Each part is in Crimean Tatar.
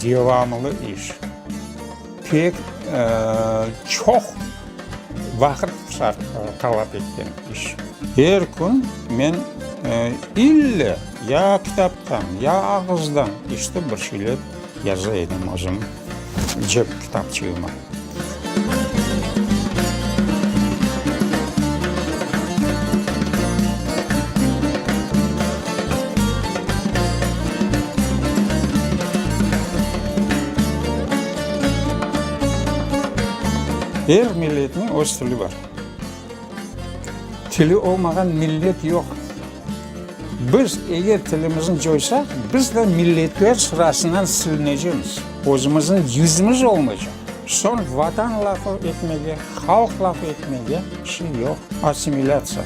Devamlı iş. Pek çoq vaqıt talap etken iş. Er kün men ille ya kitaptan, ya ağızdan işte bir şeyler yaza edim özüm cep kitapçığıma. Er milletniñ öz tili bar. Tili olmağan millet yoq. Biz eger tilimizni coysaq, biz de milletler sırasından silinecemiz. Özümizniñ yüzümiz olmaycaq. Soñ Vatan lafı etmege, halq lafı etmege şey yoq. Assimilâtsiya.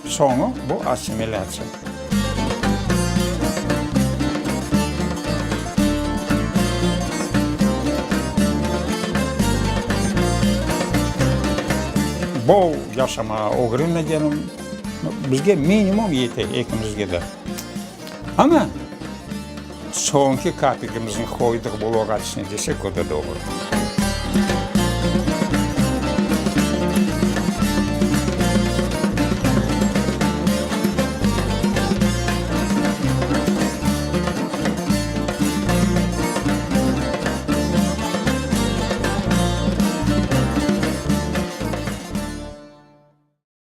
Soñu bu assimilâtsiya. Bol yaşamağa ögrenmegenim, bizge minimum yete ekimizge de. Amma soñki kapikimizni qoydıq bu loğat içine desek, o da doğru.